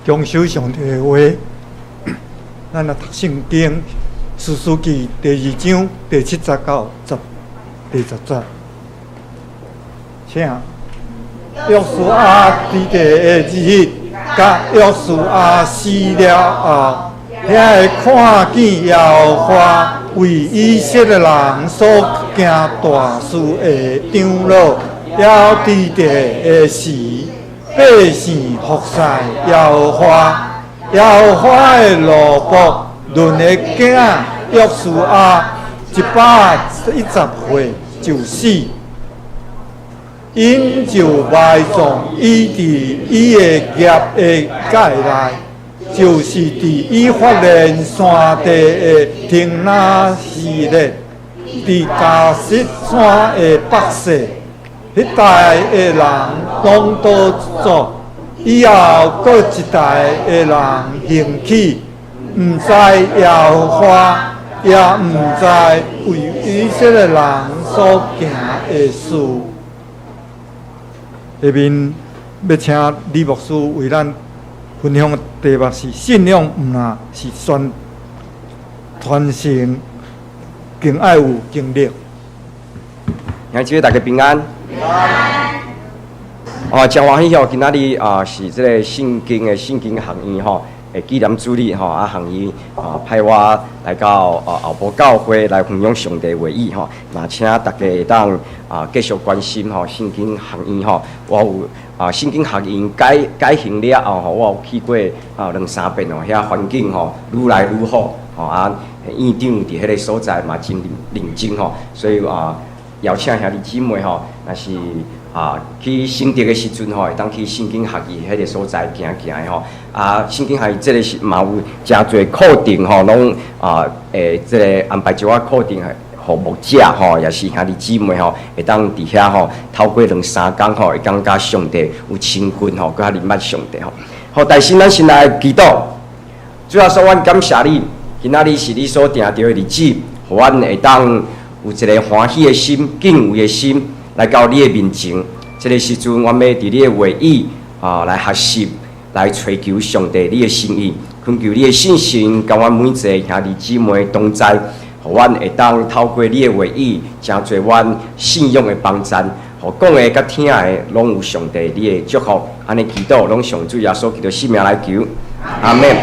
共守上帝的話，咱來讀聖經，士師記第二章第七節到第十節，請約書亞佇地的日，佮約書亞死了後，遐个看見耶和華為以色列人所行大事的長老，猶佇地的時，百姓服侍耶和華。耶和華的奴僕嫩的囝約書亞110歲就死，𪜶就埋葬伊佇伊的業的界內，就是佇以法蓮山地的亭拿希勒，佇迦實山的北勢。彼代的人攏倒走，以後閣一代的人興起，毋知耶和華，也毋知為以色列人所行的事。下面欲請李牧師為咱分享的題目是信仰，毋但是宣傳承，更愛有經歷。兄姊妹大家平安。哦，誠歡喜吼，今仔日啊是這個聖經的聖經學院吼的紀念主日吼，啊學院啊派我來到啊後埔教會來分享上帝話語吼，嘛請大家會當啊繼續關心吼聖經學院吼，我有啊聖經學院改改型了後吼，我有去過啊兩三遍哦，遐環境吼愈來愈好吼啊，院長佇彼个所在嘛真認真吼，所以啊邀請兄弟姊妹吼，若是啊去新竹的時陣吼，會當去聖經學院彼个所在行行的吼。啊，聖經學院這个是嘛有誠濟課程吼，攏啊會這个安排一寡課程，予牧者吼，也是兄弟姊妹吼，會當佇遐吼，透過兩三工吼，會感覺上帝有親近吼，閣較認捌上帝吼。好，但是咱先來祈禱，主耶穌，阮感謝你，今仔日是你所定著的日子，予阮會當有一个歡喜的心、敬畏的心，來到你的面前。這个時陣，阮欲佇你的話語啊來學習，來揣求上帝你的心意，懇求你的聖神，佮阮每一个兄弟姊妹同在，予阮會當透過你的話語，成做阮信仰的幫贊，予講的佮聽的，攏有上帝你的祝福。按呢祈禱，攏奉主耶穌基督聖名來求，阿們。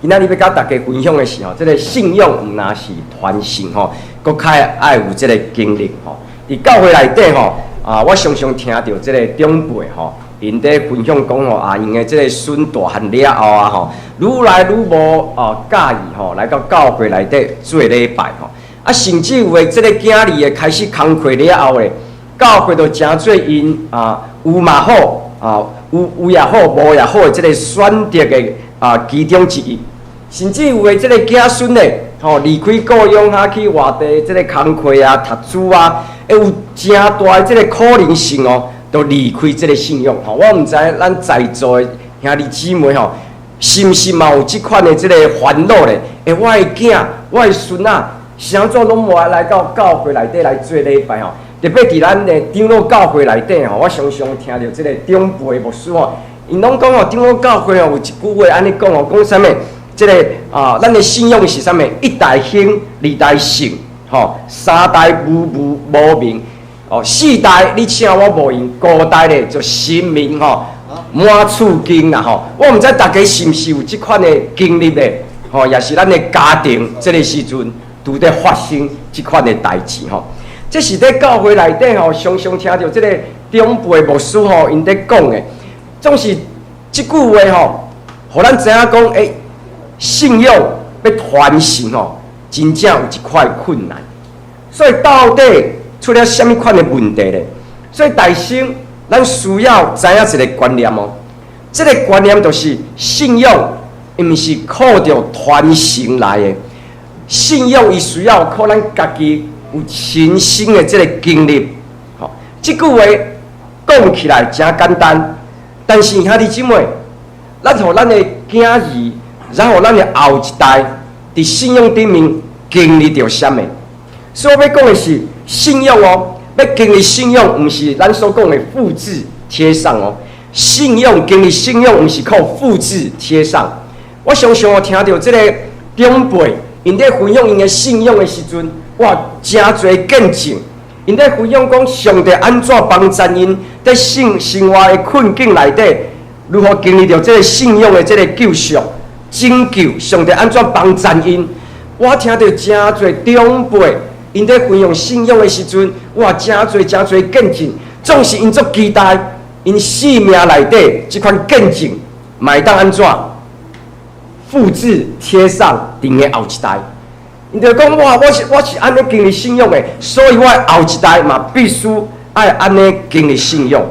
今仔日欲佮大家分享的是吼，這个信仰毋但是傳承吼，閣較愛有這个經歷吼。佇教會內底吼，啊，我常常聽著這个長輩吼，𪜶佇分享講吼，啊，𪜶的這个孫大漢了後啊吼，愈來愈無哦佮意吼，來到教會內底做禮拜吼。啊，甚至有的這个囝兒會開始工課了後咧，教會就成做𪜶啊有嘛好啊，有有也好，無也好的這个選擇的啊其中之一。甚至有的這个囝孫咧，吼離開故鄉啊，去外地這个工課啊、讀書啊，會有誠大的這个可能性哦，就離開這个信仰吼。我毋知咱在座的兄弟姊妹吼，是毋是嘛有這款的這个煩惱咧？欸，我的囝、我的孫仔，是按怎攏無愛來到教會內底來做禮拜吼？特別佇咱的長老教會內底吼，我常常聽著這个長輩牧師吼，𪜶攏講吼，長老教會吼有一句話按呢講吼，講啥物？這个啊，咱的信仰是啥物？一代興，二代盛，吼，三代無無無明，哦，四代你請我無閒，五代咧就神明吼滿厝經啦吼。我毋知大家是毋是有這款的經歷咧，吼，也是咱的家庭這个時陣拄咧發生這款的代誌吼。這是佇教會內底吼，常常聽著這個長輩牧師吼，𪜶佇講的，總是這句話吼，予咱知影講，欸，信仰欲傳承吼，真正有一塊困難。所以到底出了啥物款的問題咧？所以大先，咱需要知影一个觀念哦。這个觀念就是信仰，毋是靠著傳承來的。信仰伊需要靠咱家己有親身的這个經歷。吼，這句話講起來誠簡單，但是兄弟姊妹，咱予咱的囝兒，然後咱的後一代，佇信仰頂面經歷著啥物？所以我欲講的是信仰哦，欲經歷信仰，毋是咱所講的複製貼上哦。信仰經歷信仰，毋是靠複製貼上。我常常有聽著這個長輩，𪜶咧分享𪜶的信仰的時陣，哇，誠濟見證。𪜶咧分享講上帝按怎幫助𪜶佇生生活的困境內底，如何經歷著這個信仰的這個救贖、拯救，上帝按怎幫助𪜶。我聽著誠濟長輩，𪜶咧分享信仰的時陣，哇，誠濟誠濟見證，總是𪜶足期待，𪜶生命內底這款見證，嘛會當按怎複製貼上佇𪜶的後一代。𪜶就講哇，我是按呢經歷信仰的，所以我的後一代嘛必須愛按呢經歷信仰。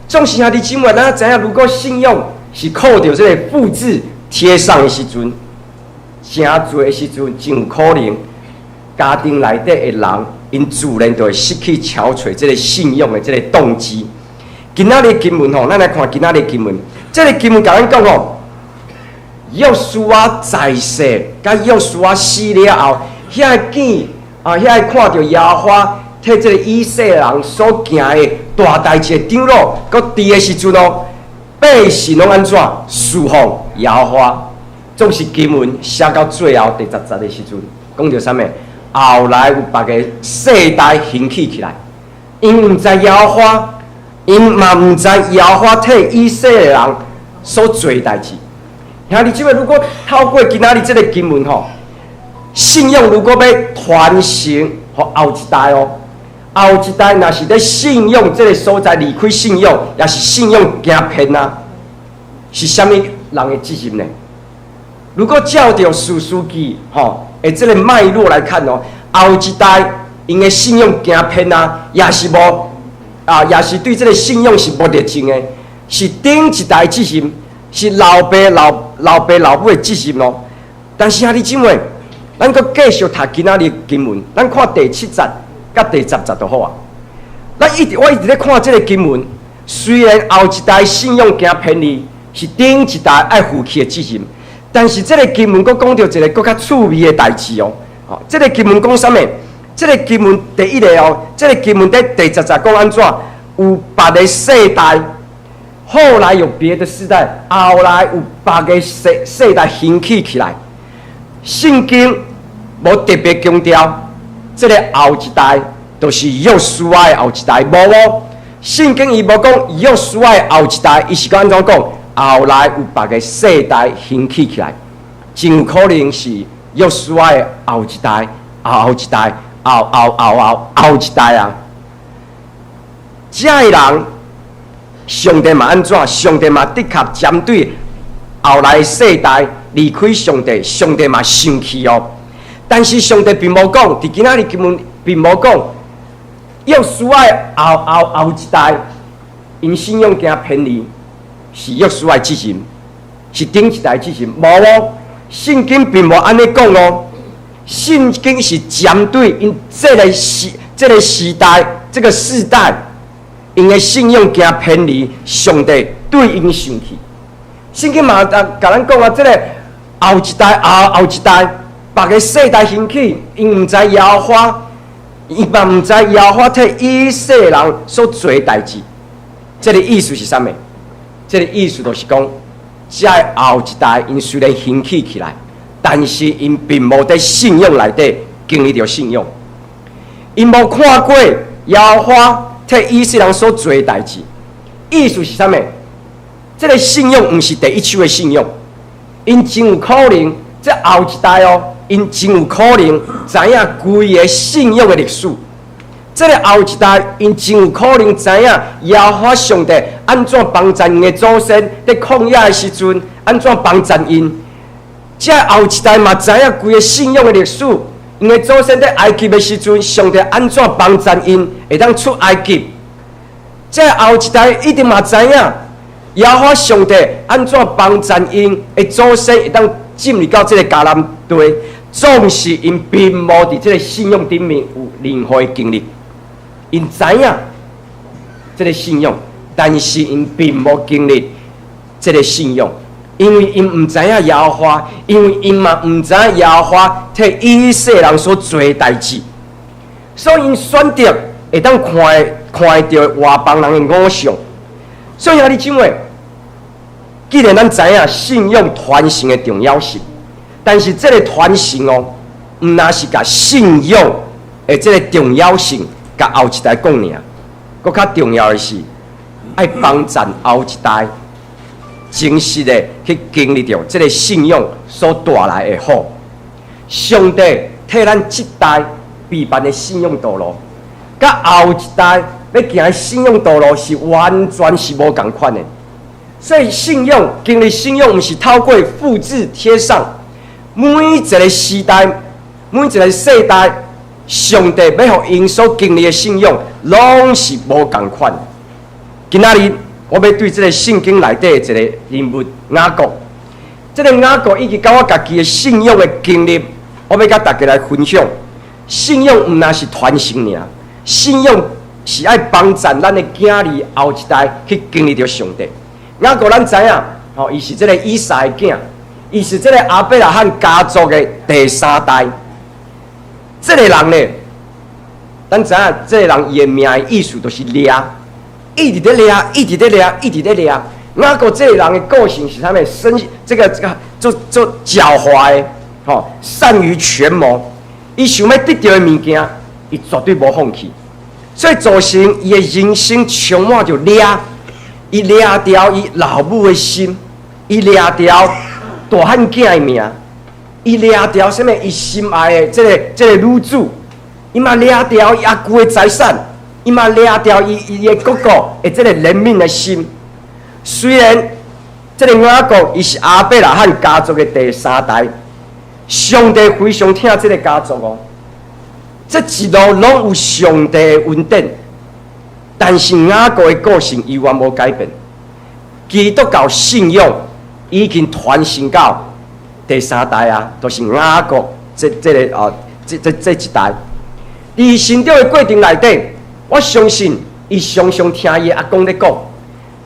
總是兄弟姊妹，咱知影，如果信仰是靠著這個複製貼上的時陣，誠濟的時陣，真有可能家庭內底的人，𪜶自然就會失去朝揣這個信仰的這個動機。今仔日經文吼，咱來看今仔日經文，這個經文共咱講吼，約書亞在世，佮約書亞死了後，遐個見啊，遐個看著耶和華替這個以色列人所行的大代誌的長老，閣佇的時陣哦，百姓攏按怎事奉耶和華？總是經文寫到最後第十節的時陣，講著啥物？後來有別个世代興起起來，𪜶毋知耶和華，𪜶嘛毋知耶和華替以色列人所做的代誌。兄弟姊妹，如果透過今仔日這個經文吼，信仰如果欲傳承予後一代哦，後一代若是咧信仰這個所在離開信仰，抑是信仰行偏啊，是啥物人的責任呢？如果照著士師記吼的這個脈絡來看哦，後一代𪜶的信仰行偏啊，抑是無啊，抑是對這個信仰是無熱情的，是頂一代責任。是老爸老老爸老母的責任咯。但是兄弟姊妹，咱閣繼續讀今仔日經文，咱看第七節佮第十節就好啊。咱一直我一直咧看這個經文，雖然後一代信仰行偏離，是頂一代愛負起的責任，但是這個經文閣講著一個閣較趣味的代誌哦。吼，這個經文講啥物？這個經文第一個哦，這個經文佇第十節講按怎？有別个世代。後來有別的世代，後來有別个世世代興起起來。聖經無特別強調，這個後一代就是約書亞的後一代，無哦。聖經伊無講約書亞的後一代，伊是講按怎講？後來有別个世代興起起來，真有可能是約書亞的後一代、後後一代、後後後後後一代啊。這个人。上帝嘛按怎？上帝嘛的確針對後來世代離開上帝，上帝嘛生氣哦。但是上帝並無講，佇今仔日經文並無講，約書亞的後後後一代，𪜶信仰行偏離，是約書亞的責任，是頂一代責任，無哦。聖經並無按呢講哦。聖經是針對𪜶這個時這個時代這個世代。𪜶的信仰行偏離，上帝對𪜶生氣。聖經嘛，共咱講啊，這個後一代、後後一代，別个世代興起，𪜶毋知耶和華，伊嘛毋知耶和華替以色列人所做的代誌。這個意思是啥物？這個意思就是講，這个後一代𪜶雖然興起起來，但是𪜶並無佇信仰內底經歷著信仰，𪜶無看過耶和華替以色列人所做的代誌，意思是啥物？這個信仰毋是第一手的信仰，𪜶真有可能，這後一代哦，𪜶真有可能知影規个信仰的歷史。這個後一代，𪜶真有可能知影耶和華上帝按怎幫助𪜶的祖先佇曠野的時陣，按怎幫助𪜶。這後一代嘛知影規个信仰的歷史。𪜶的祖先佇埃及的時陣，上帝按怎幫助𪜶會當出埃及？這後一代一定嘛知影，耶和華上帝按怎幫助𪜶的祖先會當進入到這个迦南地，總是𪜶並無佇這个信仰頂面有任何的經歷。𪜶知影這个信仰，但是𪜶並無經歷這个信仰。因為𪜶毋知影耶和華，因為𪜶嘛毋知影耶和華替以色列人所做的代誌，所以𪜶選擇會當看會看會著外邦人的偶像。所以兄弟姊妹，既然咱知影信仰傳承的重要性，但是這个傳承哦，毋若是共信仰的這个重要性，共後一代講爾，閣較重要的是，愛幫贊後一代真實的去經歷著這个信仰所帶來的好。上帝替咱這代預辦的信仰道路，佮後一代欲行的信仰道路是完全是無仝款的。所以信仰經歷信仰，毋是透過複製貼上。每一个時代，每一个世代，上帝欲予𪜶所經歷的信仰，攏是無仝款。今仔日我欲對這个聖經內底的一个人物雅各，這个雅各以及佮我家己的信仰的經歷，我欲佮大家來分享。信仰毋若是傳承爾，信仰是愛幫贊咱的囝兒後一代去經歷著上帝。雅各咱知影，吼，伊是這个以撒的囝，伊是這个亞伯拉罕家族的第三代。這个人呢，咱知影，這个人伊的名的意思就是掠，一直佇掠，一直佇掠，一直佇掠。雅各這个人的個性是啥物？生這个這个足足狡猾的，吼，善於權謀。伊想欲得著的物件，伊絕對無放棄。所以造成伊的人生充滿著掠，伊掠著伊老母的心，伊掠著大漢囝的命，伊掠著啥物？伊心愛的這个女子，伊嘛掠著伊阿舅的財產，伊嘛掠著伊的哥哥的這个憐憫的心。雖然這个雅各伊是亞伯拉罕家族的第三代，上帝非常疼這个家族哦。這一路攏有上帝的恩典，但是雅各的個性猶原無改變。基督教信仰已經傳承到第三代啊，就是雅各這個啊，這一代。佇成長的過程內底，我相信伊常常聽伊阿公咧講，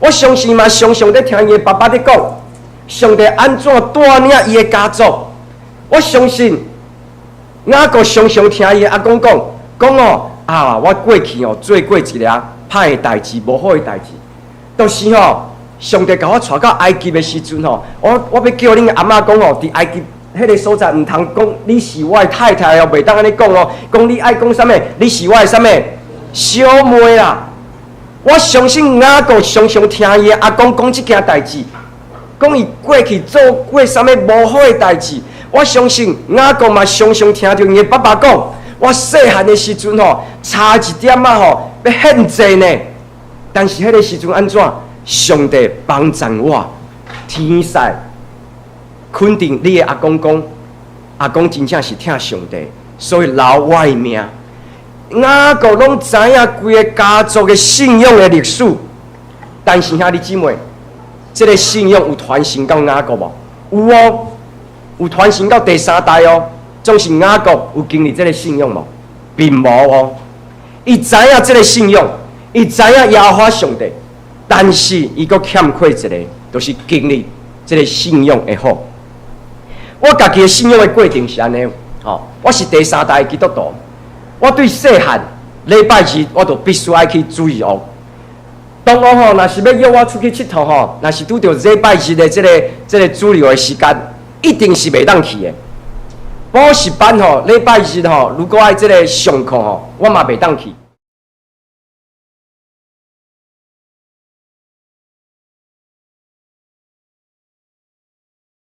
我相信嘛常常咧聽伊爸爸咧講，上帝按怎帶領伊的家族。我相信雅各常常聽伊阿公講，講哦啊，我過去哦做過一个歹的代誌，無好的代誌，就是吼，上帝共我帶到埃及的時陣吼，我欲叫恁阿嬤講哦，佇埃及彼个所在毋通講你是我的太太哦，袂當按呢講哦，講你愛講啥物？你是我的啥物小妹啦。我相信雅各常常聽伊阿公講這件代誌，講伊過去做過啥物無好的代誌。我相信雅各嘛常常聽著伊的爸爸講，我細漢的時陣吼，差一點仔吼欲獻祭呢。但是彼个時陣按怎？上帝幫贊我，天使肯定你的阿公講，阿公真正是疼上帝，所以留我的命。雅各攏知影規个家族的信仰的歷史，但是兄弟姊妹，這个信仰有傳承到雅各無？有哦，有傳承到第三代哦。總是雅各有經歷這个信仰無？並無哦。伊知影這个信仰，伊知影耶和華上帝，但是伊閣欠缺一个，就是經歷這个信仰的好。我家己的信仰的過程是按呢，吼，我是第三代基督徒。我對細漢禮拜日我就必須愛去主日學。同學吼，若是欲約我出去𨑨迌吼，若是拄著禮拜日的這个主日學的時間，一定是袂當去的。補習班吼，禮拜日吼，如果愛這个上課吼，我嘛袂當去。